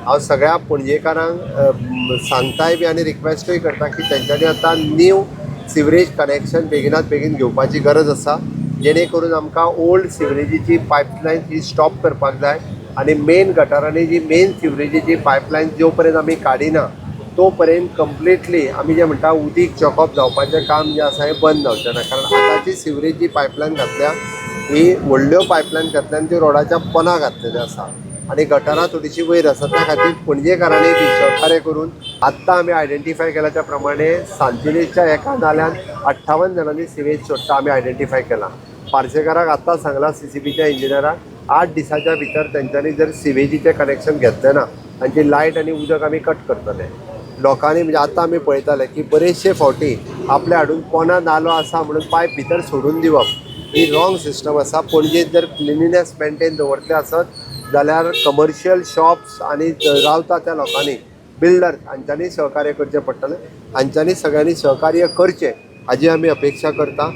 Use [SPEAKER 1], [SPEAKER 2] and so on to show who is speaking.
[SPEAKER 1] हांव सगळ्या पणजेकारांक सांगताय बी आनी रिक्वेस्टूय करता की तेंच्यांनी आतां न्यू सिवरेज कनेक्शन बेगिनात बेगीन घेवपाची गरज आसा, जेणे करून आमकां ओल्ड सिवरेजीची पायपलायन ही स्टॉप करपाक जाय आनी मेन गटारांनी जी मेन सिवरेजीची पायपलायन जो पर्यंत आमी काडिना तो पर्यंत कंप्लिटली आमी जें म्हणटा उदीक चॉकअप जावपाचें काम जें आसा हें बंद जावचें ना. कारण आतांची सिवरेज जी पायपलायन घातल्या ही व्हडल्यो पायपलायन घातल्या आनी त्यो रोडाच्या पोना घातलेल्यो आसा आनी गटारां थोडीशीं वयर आसा. त्या खातीर पणजेकारांनी बी सहकार्य करून आत्तां आमी आयडेंटिफाय केला त्या प्रमाणे सांतिनेजच्या एका नाल्यान 58 जाणांनी सिवेज सोडटा आमी आयडेंटिफाय केला. पार्सेकाराक आत्तां सांगलां सीसीबीच्या इंजिनियराक 8 दिसाच्या भितर तेंच्यांनी जर सिवेजीचें कनेक्शन घेतलें ना तांची लायट आनी उदक आमी कट करतले. लोकांनी म्हणजे आतां आमी पळयताले की बरेचशे फावटी आपल्या हाडून पोना नालो आसा म्हणून पायप भितर सोडून दिवप ही रॉंग सिस्टम आसा. पणजेंत जर क्लिनिनेस मेनटेन दवरतले आसत जाल्यार कमर्शियल शॉप्स आनी रावता त्या लोकांनी बिल्डर हांच्यांनी सहकार्य करचें पडटलें. हांच्यांनी सगळ्यांनी सहकार्य करचें हाजी आमी अपेक्षा करता.